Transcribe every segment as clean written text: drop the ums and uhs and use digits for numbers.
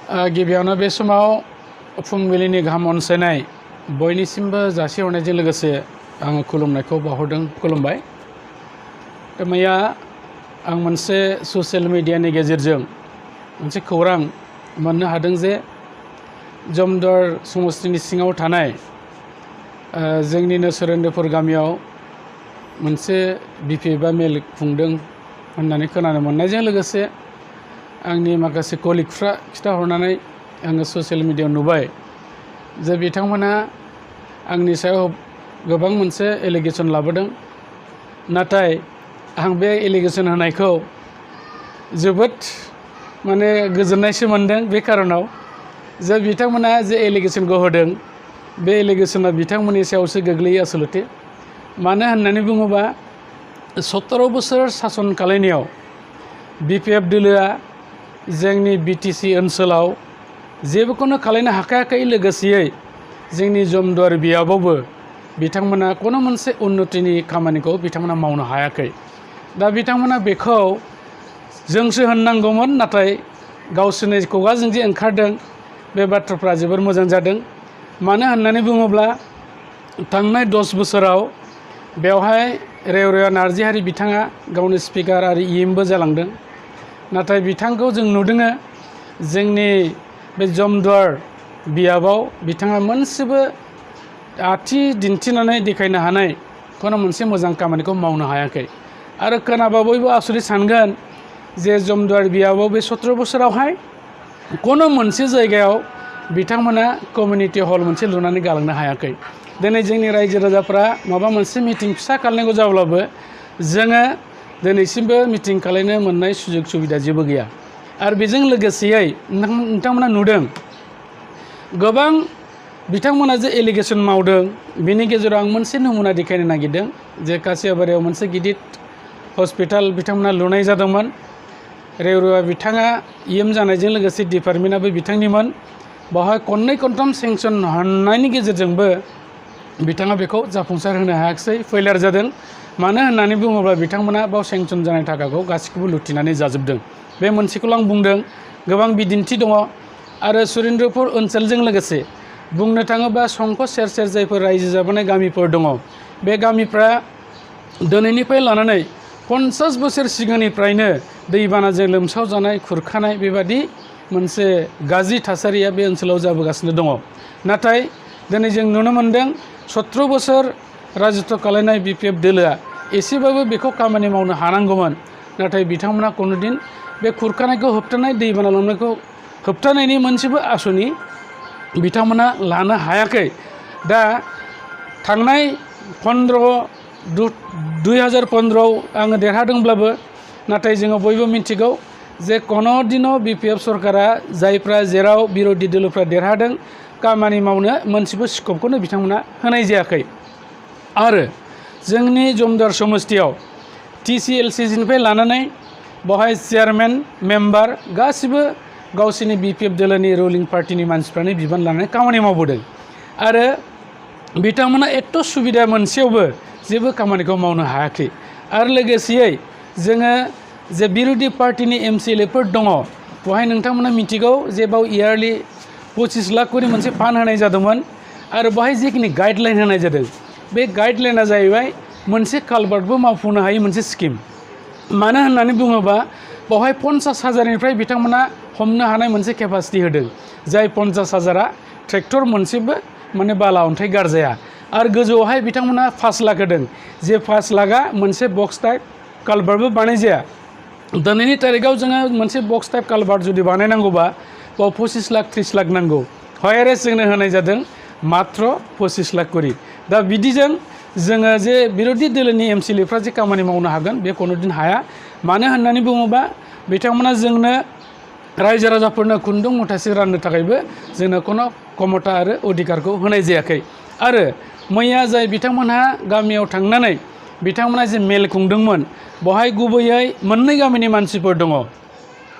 गिबियावनो बे समाव फुंबिलिनि गाहाम अनसायनाय बयनिसिमबो जासिहरनायजों लोगोसे आङो खुलुमनायखौ बावहरदों खुलुमबाय। मैया आं मोनसे ससियेल मिडियानि गेजेरजों मोनसे खौरां मोननो हादों जे जमदुवार समस्तिनि सिङाव थानाय जोंनिनो सुरेन्द्रपुर गामियाव मोनसे बिपि एबा मेल खुंदों होननानै खोनानो मोननायजों लोगोसे आंनि माखासे कलिगफ्रा खिथाहरनानै आङो ससियेल मिडियायाव नुबाय जे बिथांमोना आंनि सायाव गोबां मोनसे एलिगेसन लाबोदों। नाथाय आं बे एलिगेसन होनायखौ जोबोद गोजोननायसो मोनदों बे खारनाव जे बिथांमोना जे एलिगेसनखौ होदों बे एलिगेसना बिथांमोननि सायावसो गोग्लैयो आसलते। मानो होननानै बुङोबा 17 बोसोर सासन खालायनायाव बिपिएफ दोलोआ जोंनि बिटिसि ओनसोलाव जेबोखौनो खालायनो हाखायाखै। लोगोसेयै जोंनि जमदुवार बियाबावबो बिथांमोना कोनो मोनसे उन्नतिनि खामानिखौ बिथांमोना मावनो हायाखै। दा बिथांमोना बेखौ जोंसो होननांगौमोन, नाथाय गावसोरनि खुगाजों जे ओंखारदों बे बाथ्राफ्रा जोबोर मोजां जादों। मानो होननानै बुङोब्ला थांनाय 10 बोसोराव बेवहाय रेवरेया नार्जिहारि बिथाङा गावनि स्पिकार आरो इएमबो जालांदों। नाथाय बिथांखौ जों नुदों जोंनि बे जमदुवार बियाबाव बिथाङा मोनसेबो आथि दिन्थिनानै देखायनो हानाय कोनो मोनसे मोजां खामानिखौ मावनो हायाखै। आरो खोनाबा बयबो आसरित सानगोन जे जमदुवार बियाबाव बे 17 बोसोरावहाय कोनो मोनसे जायगायाव बिथांमोना कमिउनिटि हल मोनसे लुनानै गालांनो हायाखै। दिनै जोंनि रायजो राजाफ्रा माबा मोनसे मिटिं फिसा खालामनांगौ जाब्लाबो जोङो दिनैसिमबो मिटिं खालायनो मोननाय सुजुग सुबिदा जेबो गैया। आरो बेजों लोगोसेयै नोंथांमोना नुदों गोबां बिथांमोना जे एलिगेसन मावदों बेनि गेजेराव आं मोनसे नमुना देखायनो नागिरदों जे कासियाबारियाव मोनसे गिदिर हस्पिटाल बिथांमोना लुनाय जादोंमोन। रेवरेया बिथाङा इएम जानायजों लोगोसे डिपार्टमेन्टआबो बिथांनिमोन। बेवहाय खननै खनथाम सेंसन होनायनि गेजेरजोंबो बिथाङा बेखौ जाफुंसार होनो हायाखिसै, फेलियर जादों। मानो होननानै बुङोब्ला बिथांमोना बाव सेंसन जानाय थाखाखौ गासिखौबो लुथिनानै जाजोबदों। बे मोनसेखौल' आं बुंदों, गोबां बिदिन्थि दङ। आरो सुरेन्द्रपुर ओनसोलजों लोगोसे बुंनो थाङोबा संख सेर सेर जायफोर रायजो जाबोनाय गामिफोर दङ बे गामिफ्रा दिनैनिफ्राय लानानै 50 बोसोर सिगांनिफ्रायनो दैबानाजों लोमसाव जानाय खुरखानाय बेबादि मोनसे गाज्रि थासारिया बे ओनसोलाव जाबोगासिनो दङ। नाथाय दिनै जों नुनो मोनदों 17 बोसोर राजत्व खालायनाय बिपिएफ दोलोआ एसेबाबो बेखौ खामानि मावनो हानांगौमोन। नाथाय बिथांमोना कुनुदिन बे खुरखानायखौ होबथानाय, दैबाना लोमनायखौ होबथानायनि मोनसेबो आसनि बिथांमोना लानो हायाखै। दा थांनाय 2015आव आङो देरहादोंब्लाबो नाथाय जोङो बयबो मिथिगौ जे कोनो दिनाव बिपिएफ सरकारा जायफ्रा जेराव बिर'धि दोलोफ्रा देरहादों खामानि मावनो मोनसेबो स्कपखौनो बिथांमोना होनाय जायाखै। आरो जोंनि जमदुवार समस्तियाव TCLCनिफ्राय लानानै बेवहाय चेयारमेन मेम्बार गासिबो गावसोरनि बिपिएफ दोलोनि रुलिं पार्टिनि मानसिफ्रानो बिबान लानानै खामानि मावबोदों। आरो बिथांमोना एथ' सुबिदा मोनसेयावबो जेबो खामानिखौ मावनो हायाखै। आरो लोगोसेयै जोङो जे बिर'धि पार्टिनि MCLAफोर दङ बेवहाय नोंथांमोना मिथिगौ जे बाव इयारलि 25 लाख करि मोनसे फान्ड होनाय जादोंमोन। आरो बेवहाय जिखिनि गाइडलाइन होनाय जादों बे गाइडलाइना जाहैबाय मोनसे कालभार्टबो मावफुंनो हायै मोनसे स्किम। मानो होननानै बुङोबा बेवहाय 50,000निफ्राय बिथांमोना हमनो हानाय मोनसे केपासिटि होदों, जाय 50,000आ ट्रेक्टर मोनसेबो बाला अन्थाइ गारजाया। आरो गोजौआवहाय बिथांमोना 5 लाख होदों, जे 5 लाखआ मोनसे बक्स टाइप कालभार्टबो बानायजाया। दिनैनि तारिखाव जोङो मोनसे बक्स टाइप कालभार्ट जुदि बानायनांगौबा बाव 25 लाख 30 लाख नांगौ। हायारेस्ट जोंनो होनाय जादों मात्र 25 लाख करि। दा बिदिजों जोङो जे बिर'धि दोलोनि MCLAफ्रा जे खामानि मावनो हागोन बे कुनुदिन हाया। मानो होननानै बुङोबा बिथांमोना जोंनो रायजो राजाफोरनो खुन्दुं मुथासे राननो थाखायबो जोंनो कोनो क्षमता आरो अधिकारखौ होनाय जायाखै। आरो मैया जाय बिथांमोनहा गामियाव थांनानै बिथांमोना जे मेल खुंदोंमोन बेवहाय गुबैयै मोननै गामिनि मानसिफोर दङ।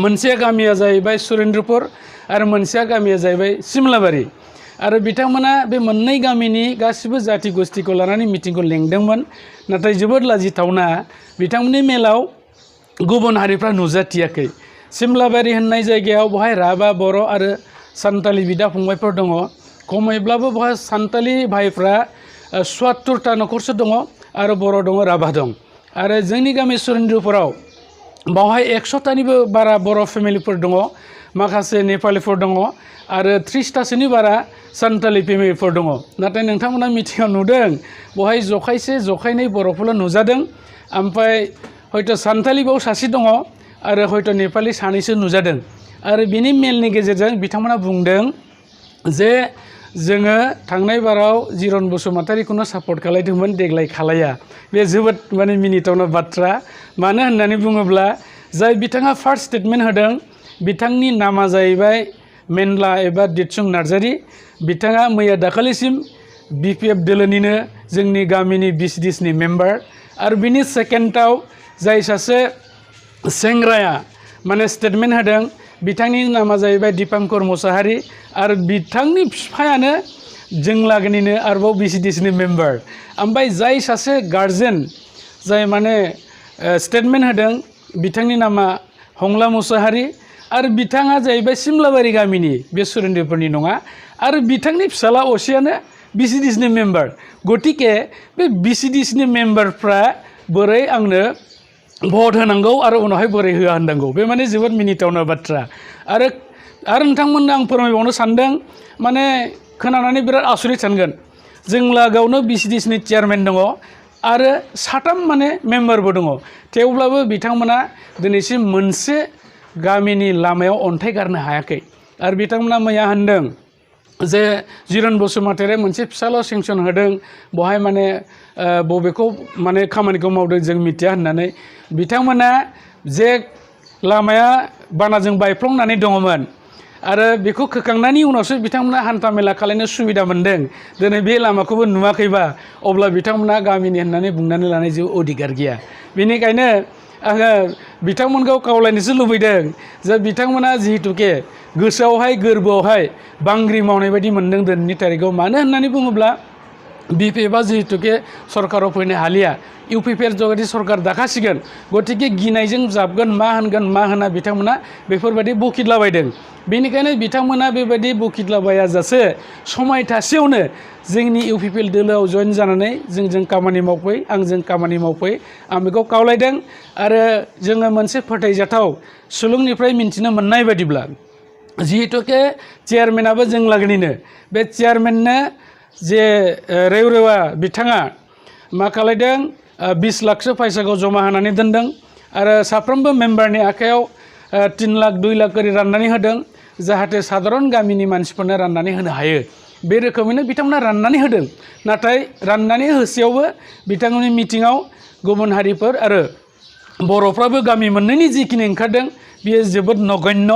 मोनसेया गामिया जाहैबाय सुरेन्द्रपुर आरो मोनसेया गामिया जाहैबाय सिमलाबारि। आरो बिथांमोना बे मोननै गामिनि गासिबो जाति गोष्ठीखौ लानानै मिटिंखौ लेंदोंमोन। नाथाय जोबोद लाजिथावना बिथांमोननि मेलाव गुबुन हारिफ्रा नुजाथियाखै। सिमलाबारि होननाय जायगायाव बहाय राभा बर' आरो सान्तालि बिदा फंबायफोर दङ खमैब्लाबो बहाय सान्तालि भाइफ्रा ৭४टा न'खरसो दङ आरो बर' दङ राभा दं आरो जोंनि गामि सुरेन्द्रपुराव बावहाय 100टानिबो बारा बर' फेमिलिफोर दङ माखासे नेपालिफोर दङ आरो 30टासोनि बारा सान्तालि फेमिलिफोर दङ नाथाय नोंथांमोना मिथिङाव नुदों बहाय जखायसे जखायनै बर'फोरल' नुजादों ओमफ्राय हयथ' सान्तालि बाव सासे दङ आरो हयथ' नेपालि सानैसो नुजादों आरो बिनि मेलनि गेजेरजों बिथांमोना बुंदों जे जोङो थांनाय बाराव जिरन बसुमतारीखौनो सापर्ट खालायदोंमोन देग्लाय खालाया बे जोबोद माने मिनिथावना बाथ्रा मानो होननानै बुङोब्ला जाय बिथाङा फार्स्ट स्टेटमेन्ट होदों बिथांनि नामा जाहैबाय मेनला एबा दितसुं नार्जारी बिथाङा मैया दाखालिसिम BPF दोलोनिनो जोंनि गामिनि BCDSनि मेम्बार आरो बिनि सेकेन्डआव जाय सासे सेंग्राया माने स्टेटमेन्ट होदों बिथांनि नामा जाहैबाय दीपांकर मुसाहारी आरो बिथांनि बिफायानो जों लागोनिनो आरोबाव BCDSनि मेम्बार ओमफ्राय जाय सासे गार्जेन जाय माने स्टेटमेन्ट होदों बिथांनि नामा हंला मुसाहारी आरो बिथाङा जाहैबाय सिमलाबारि गामिनि बे सुरेन्द्रपुरनि नङा आरो बिथांनि फिसाला असेयानो BCDSनि मेम्बार गतिके बे BCDSनि मेम्बारफ्रा बोरै आंनो भट होनांगौ आरो उनावहाय बोरै होआ होननांगौ बे माने जोबोद मिनिथावना बाथ्रा आरो नोंथांमोननो आं फोरमायबावनो सानदों माने खोनानानै बिराद आसरित सानगोन जों लागोआवनो BCDSनि चेयारमेन दङ आरो 7 माने मेम्बारबो दङ थेवब्लाबो बिथांमोना दिनैसिम मोनसे गामिनि लामायाव अन्थाइ गारनो हायाखै आरो बिथांमोना मैया होनदों जे जिरन बसुमतारीया मोनसे फिसाल' सेंसन होदों बहाय माने बबेखौ माने खामानिखौ मावदों जों मिथिया होननानै बिथांमोना जे लामाया बानाजों बायफ्लंनानै दङमोन आरो बेखौ खोखांनायनि उनावसो बिथांमोना हान्था मेला खालामनो सुबिदा मोनदों दिनै बे लामाखौबो नुवाखैबा अब्ला बिथांमोना गामिनि होननानै बुंनानै लानाय जेबो अधिकार गैया बेनिखायनो आङो बिथांमोनखौ खावलायनोसो लुबैदों जे बिथांमोना जिहेतुके गोसोआवहाय गोरबोआवहाय बांग्रि मावनाय बायदि मोनदों दिनैनि तारिखआव मानो होननानै बुङोब्ला BPFआ जिहेतुके सरकाराव फैनो हालिया UPPR जगदि सरकार दाखासिगोन गतिके गिनायजों जाबगोन मा होनगोन मा होना बिथांमोना बेफोरबायदि बखिदलाबायदों बेनिखायनो बिथांमोना बेबायदि बखिदलाबायाजासे समाय थासेयावनो जोंनि UPPL दोलोआव जइन जानानै जोंजों खामानि मावफै आंजों खामानि मावफै आं बेखौ खावलायदों आरो जोङो मोनसे फोथायजाथाव सुलुंनिफ्राय मिन्थिनो मोननाय बायदिब्ला जिहेतुके चेयारमेनाबो जों लागोनिनो बे चेयारमेननो जे रेवरेवा बिथाङा मा खालायदों 20 लाखसो फैसाखौ जमा होनानै दोनदों आरो साफ्रोमबो मेम्बारनि आखायाव 3 लाख 2 लाख ओरै राननानै होदों जाहाथे साधारन गामिनि मानसिफोरनो राननानै होनो हायो बे रोखोमैनो बिथांमोना राननानै होदों नाथाय राननानै होसेयावबो बिथांमोननि मिटिङाव गुबुन हारिफोर आरो बर'फ्राबो गामि मोननैनि जिखिनि ओंखारदों बियो जोबोद नगण्य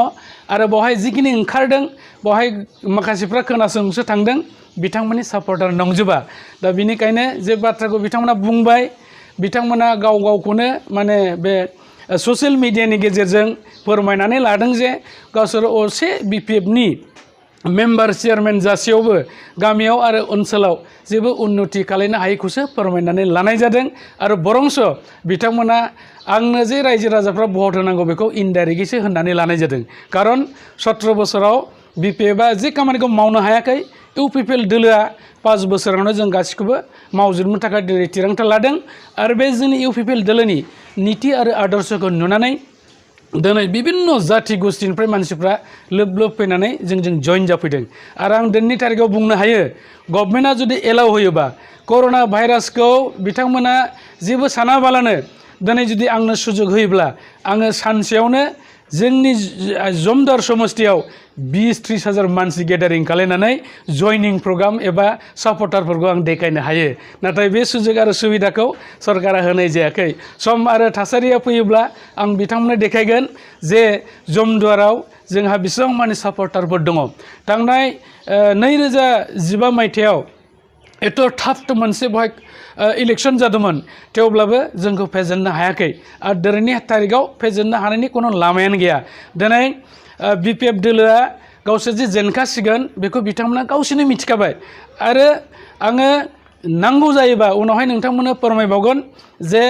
आरो बेवहाय जिखिनि ओंखारदों बेवहाय माखासेफ्रा खोनासंसो थांदों बिथांमोननि सापर्टार नंजोबा दा बिनिखायनो जे बाथ्राखौ बिथांमोना बुंबाय बिथांमोना गाव गावखौनो माने बे ससियेल मिडियानि गेजेरजों फोरमायनानै लादों जे गावसोर असे BPFनि मेम्बार चेयारमेन जासेयावबो गामियाव आरो ओनसोलाव जेबो उन्नति खालामनो हायैखौसो फोरमायनानै लानाय जादों आरो बरंस बिथांमोना आंनो जे रायजो राजाफ्रा भट होनांगौ बेखौ इनडाइरेक्टलिसो होननानै लानाय जादों खारन 17 बोसोराव BPFआ जे खामानिखौ मावनो हायाखै UPPL दोलोआ 5 बोसोरावनो जों गासिखौबो मावजोबनो थाखाय दिनै थिरांथा लादों आरो बे जोंनि UPPL दोलोनि नीति आरो आदर्शखौ नुनानै दिनै बिभिन्न जाति गोष्ठीनिफ्राय मानसिफ्रा लोब लोब फैनानै जोंजों जइन जाफैदों आरो आं दिनैनि तारिखआव बुंनो हायो गभर्नमेन्टआ जुदि एलाउ होयोबा कर'ना भाइरासखौ बिथांमोना जेबो सानाबालानो दिनै जुदि आंनो सुजुग होयोब्ला आङो सानसेयावनो जोंनि जमदार समस्तियाव 20-30 हाजार मानसि गेदारिं खालामनानै जयनिं प्रग्राम एबा सापर्टारफोरखौ आं देखायनो हायो नाथाय बे सुजुग आरो सुबिदाखौ सरकारा होनाय जायाखै सम आरो थासारिया फैयोब्ला आं बिथांमोननो देखायगोन जे जमदुवाराव जोंहा बेसेबां माने सापर्टारफोर दङ थांनाय 2015 मायथाइयाव एथ' थाफ मोनसे बहाय इलेक्शन जादोंमोन थेवब्लाबो जोंखौ फेजेननो हायाखै आरो दिनैनि तारिखआव फेजेननो हानायनि कोनो लामायानो गैया दिनै BPF दोलोआ गावसोर जे जेनखासिगोन बेखौ बिथांमोना गावसोरनो मिथिखाबाय आरो आङो नांगौ जायोबा उनावहाय नोंथांमोननो फोरमायबावगोन जे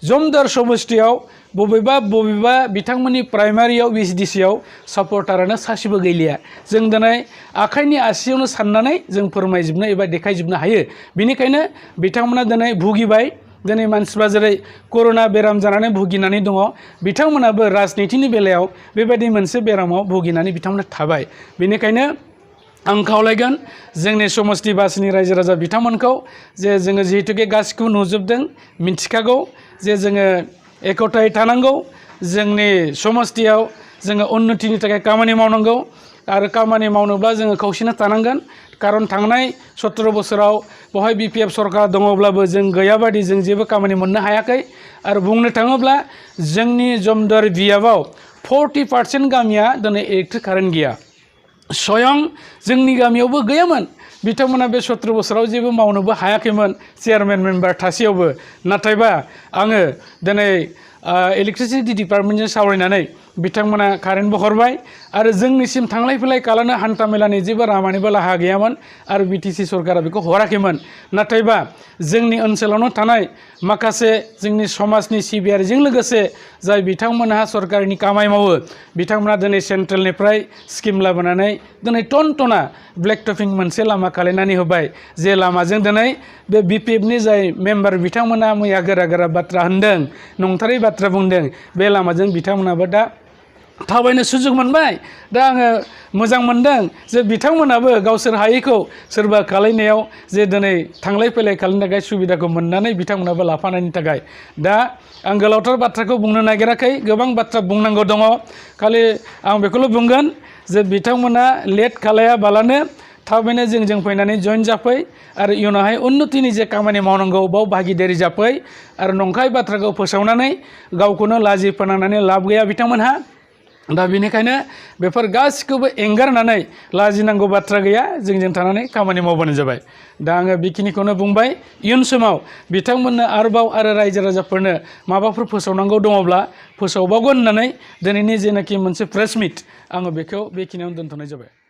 जमदार समस्तियाव बबेबा बिथांमोननि प्राइमारियाव VCDCआव सापर्टारानो सासेबो गैलिया जों दिनै आखाइनि आसियावनो साननानै जों फोरमायजोबनो एबा देखायजोबनो हायो बेनिखायनो बिथांमोना दिनै भुगिबाय दिनै मानसिफ्रा जेरै कर'ना बेराम जानानै भुगिनानै दङ बिथांमोनाबो राजनितिनि बेलायाव बेबायदि मोनसे बेरामाव भुगिनानै बिथांमोना थाबाय बेनिखायनो आं खावलायगोन जोंनि समस्ति बासिनि रायजो राजा बिथांमोनखौ जे जोङो जिहेतुके गासिखौबो नुजोबदों मिथिखागौ जे जोङो एकतायै थानांगौ जोंनि समस्तियाव जोङो उन्नतिनि थाखाय खामानि मावनांगौ आरो खामानि मावनोब्ला जोङो खौसेना थानांगोन खारन थांनाय 17 बोसोराव बहाय BPF सरकार दङब्लाबो जों गैयाबादि जों जेबो खामानि मोननो हायाखै आरो बुंनो थाङोब्ला जोंनि जमदुवार बियाबाव 40% गामिया दिनै इलेक्ट्रिक कारेन्ट गैया स्वयं जोंनि गामियावबो गैयामोन बिथांमोना बे 17 बोसोराव जेबो मावनोबो हायाखैमोन चेयारमेन मेम्बार थासेयावबो नाथायबा आङो दिनै इलेक्ट्रिसिटि डिपार्टमेन्टजों सावरायनानै बिथांमोना कारेन्टबो हरबाय आरो जोंनिसिम थांलाय फैलाय खालामनो हान्था मेलानि जेबो लामानिबो राहा गैयामोन आरो BTC सरकारा बेखौ हराखैमोन नाथायबा जोंनि ओनसोलावनो थानाय माखासे जोंनि समाजनि सिबियारिजों लोगोसे जाय बिथांमोनहा सरकारनि खामानि मावो बिथांमोना दिनै सेन्ट्रेलनिफ्राय स्किम लाबोनानै दिनै टनटना ब्लेक टपिं मोनसे लामा खालामनानै होबाय जे लामाजों दिनै बे BPFनि जाय मेम्बार बिथांमोना मैया गोरा बाथ्रा होनदों नंथारै बाथ्रा बुंदों बे लामाजों बिथांमोनाबो दा थाबायनो सुजुग मोनबाय दा आङो मोजां मोनदों जे बिथांमोनाबो गावसोर हायैखौ सोरबा खालायनायाव जे दिनै थांलाय फैलाय खालामनो थाखाय सुबिदाखौ मोननानै बिथांमोनाबो लाफानायनि थाखाय दा आं गोलावथार बाथ्राखौ बुंनो नागिराखै गोबां बाथ्रा बुंनांगौ दङ खालि आं बेखौल' बुंगोन जे बिथांमोना लेट खालायाबालानो थाबैनो जों फैनानै जइन जाफै आरो इयुनावहाय उन्नतिनि जे खामानि मावनांगौ बाव भागिदारि जाफै आरो नंखाय बाथ्राखौ फोसावनानै गावखौनो लाजि फोनांनानै लाब गैया बिथांमोनहा दा बेनिखायनो बेफोर गासिखौबो एंगारनानै लाजिनांगौ बाथ्रा गैया जोंजों थानानै खामानि मावबानो जाबाय दा आङो बेखिनिखौनो बुंबाय इयुन समाव बिथांमोननो आरोबाव आरो रायजो राजाफोरनो माबाफोर फोसावनांगौ दङब्ला फोसावबावगोन होननानै दिनैनि जेनाखि मोनसे प्रेस मिट आङो बेखिनियावनो दोनथ'नाय जाबाय